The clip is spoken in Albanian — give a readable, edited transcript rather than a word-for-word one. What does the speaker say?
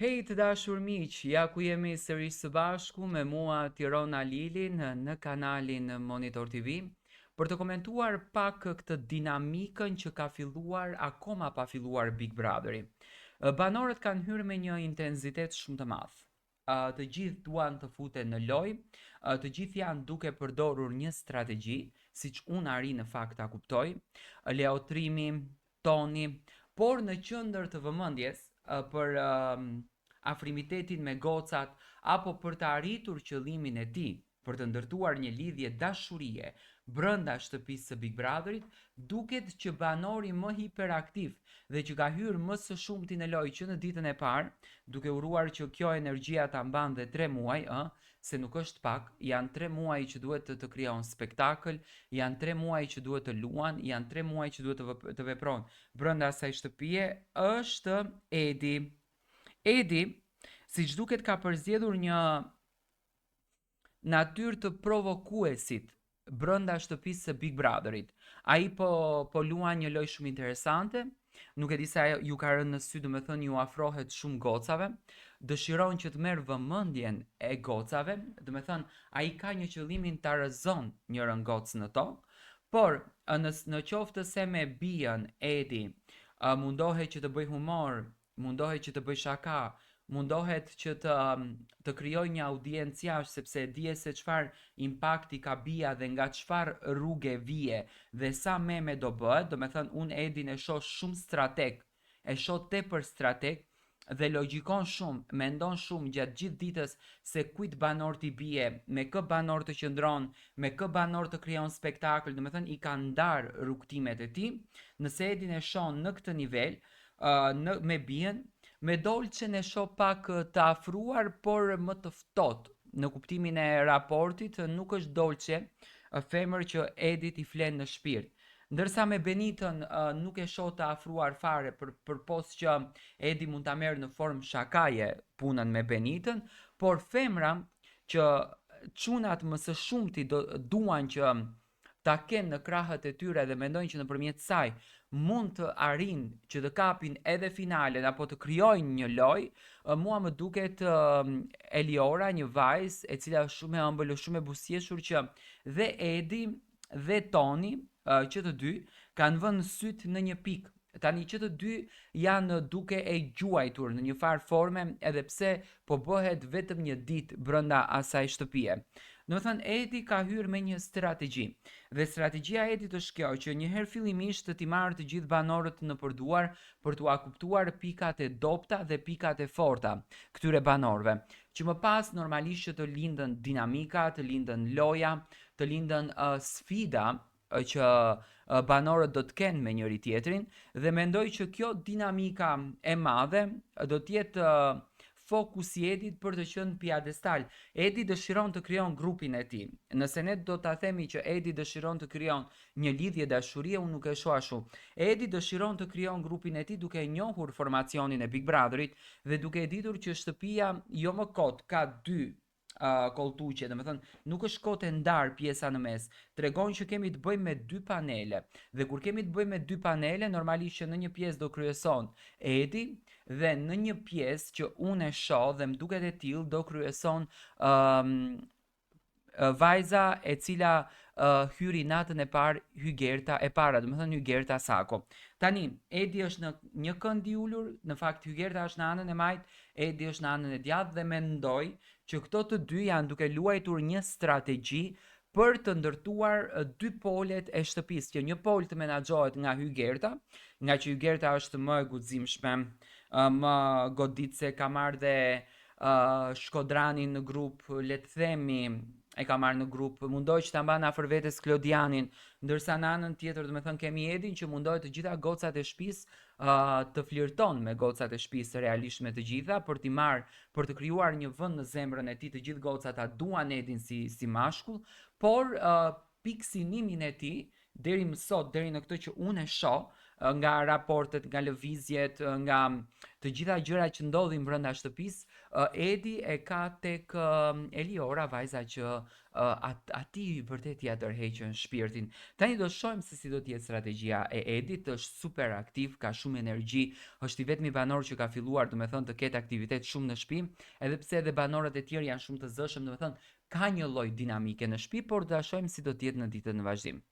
Hej të dashur miq, ja ku jemi sërish së bashku me mua Tiron Alilin në kanalin Monitor TV për të komentuar pak këtë dinamikën që ka filluar akoma pa filluar Big Brotheri. Banorët kanë hyrë me një intensitet shumë të madh. Të gjithë duan të futen në lojë, të gjithë janë duke përdorur një strategji, siç unë arrij në fakt ta kuptoj. Leotrimi, Toni, por në qendër të vëmendjes për afrimitetin me gocat apo për të arritur qëllimin e tij, për të ndërtuar një lidhje dashurie brenda shtëpisë së Big Brotherit, duket që banori më hiperaktiv dhe që ka hyrë më së shumti në lojë që në ditën e parë, duke uruar që kjo energjia ta mban dhe 3 muaj, ë, se nuk është pak, janë 3 muaj që duhet të të krijon spektakël, janë 3 muaj që duhet të luan, janë 3 muaj që duhet të të vepron brenda asaj shtëpie, është Edi. Edi, siç duket ka përzgjedhur një natyrë të provokuesit brenda shtëpisë së Big Brotherit. Ai po po luan një lojë shumë interesante, nuk e di se ju ka rënë në sy, domethënë ju afrohet shumë gocave, dëshiron që të merr vëmendjen e gocave, domethënë ai ka një qëllimin ta rrëzon njërën gocë në tokë, por në në qoftë se me Bijën Edi mundohet që të bëjë humor, mundohet që të bëjë shaka, mundohet që të të krijojë një audiencë jashtë sepse e di se çfarë impakti ka Bia dhe nga çfarë rruge vije dhe sa meme do bëhet, domethënë unë Edin e shoh shumë strateg, e shoh tepër strateg dhe logjikon shumë, mendon shumë gjatë gjithë ditës se kujt banor t'i bie, me kë banor të qëndron, me kë banor të krijon spektakël, domethënë i ka ndarë rrugëtimet e tij. Nëse Edin e shoh në këtë nivel, në me Bijën, me Dolçen e shoh pak të afruar, por më të ftohtë në kuptimin e raportit, nuk është Dolçe femër që Edit i flen në shpirt. Ndërsa me Benitën nuk e shoh të afruar fare për përpos që Edi mund ta merr në formë shakaje punën me Benitën, por femra që çunat më së shumti do, duan që ta kenë në krahët e tyre dhe mendojnë që nëpërmjet saj mund të arrijnë që të kapin edhe finalen apo të krijojnë një lojë, mua më duket Eliora, një vajzë e cila është shumë e ëmbël, është shumë e buzëqeshur që dhe Edi dhe Toni, që të dy kanë vënë sytë në një pikë. Tani që të dy janë duke e gjuajtur në një farë forme edhe pse po bëhet vetëm një ditë brenda asaj shtëpie. Domethënë Edi ka hyrë me një strategji. Dhe strategjia e Edit është kjo që një herë fillimisht t'i marrë të gjithë banorët nëpër duar për t'ua kuptuar pikat e dobëta dhe pikat e forta këtyre banorëve. Që më pas normalisht që të lindën dinamika, të lindën loja, të lindën uh, sfida që banorët do të kenë me njëri tjetrin dhe mendoj që kjo dinamika e madhe do të jetë fokusi i Edit për të qenë piedestal. Edi dëshiron të krijon grupin e tij. Nëse ne do ta themi që Edi dëshiron të krijon një lidhje dashurie, unë nuk e shoh ashtu. Edi dëshiron të krijon grupin e tij duke e njohur formacionin e Big Brotherit dhe duke e ditur që shtëpia jo më kot ka dy uh, kolltuqe, domethënë nuk është kot e ndarë pjesa në mes. Tregon që kemi të bëjmë me dy panele. Dhe kur kemi të bëjmë me dy panele, normalisht që në një pjesë do kryeson Edi dhe në një pjesë që unë e shoh dhe më duket e tillë do kryeson um, vajza e cila uh, hyri natën e parë Hygerta e para, domethënë Hygerta Sako. Tani, Edi është në një kënd i ulur, në fakt Hygerta është në anën e majtë, Edi është në anën e djathtë dhe mendoj që këto të dy janë duke luajtur një strategji për të ndërtuar dy polet e shtëpisë, që një pol të menaxhohet nga Hygerta, nga që Hygerta është më e guximshme, më goditëse, ka marrë dhe Shkodranin në grup, le të themi, e ka marrë në grup, mundohet që ta mban afër vetes Klodianin, ndërsa në anën tjetër, domethënë kemi Edin që mundohet të gjitha gocat e shtëpisë uh, të flirton me gocat e shtëpisë realisht me të gjitha për t'i marrë, për të krijuar një vend në zemrën e tij, të gjithë gocat ta duan Edin si si mashkull, por uh, pikësynimin e tij deri më sot, deri në këtë që unë e shoh, nga raportet, nga lëvizjet, nga të gjitha gjërat që ndodhin brenda shtëpisë, Edi e ka tek Eliora, vajza që at, atij vërtet ia tërheqën shpirtin. Tani do shohim se si do të jetë strategjia e Edit, është super aktiv, ka shumë energji, është i vetmi banor që ka filluar, domethënë, të ketë aktivitet shumë në shtëpi, edhe pse edhe banorët e tjerë janë shumë të zëshëm, domethënë ka një lloj dinamike në shtëpi, por do ta shohim si do të jetë në ditët në vazhdim.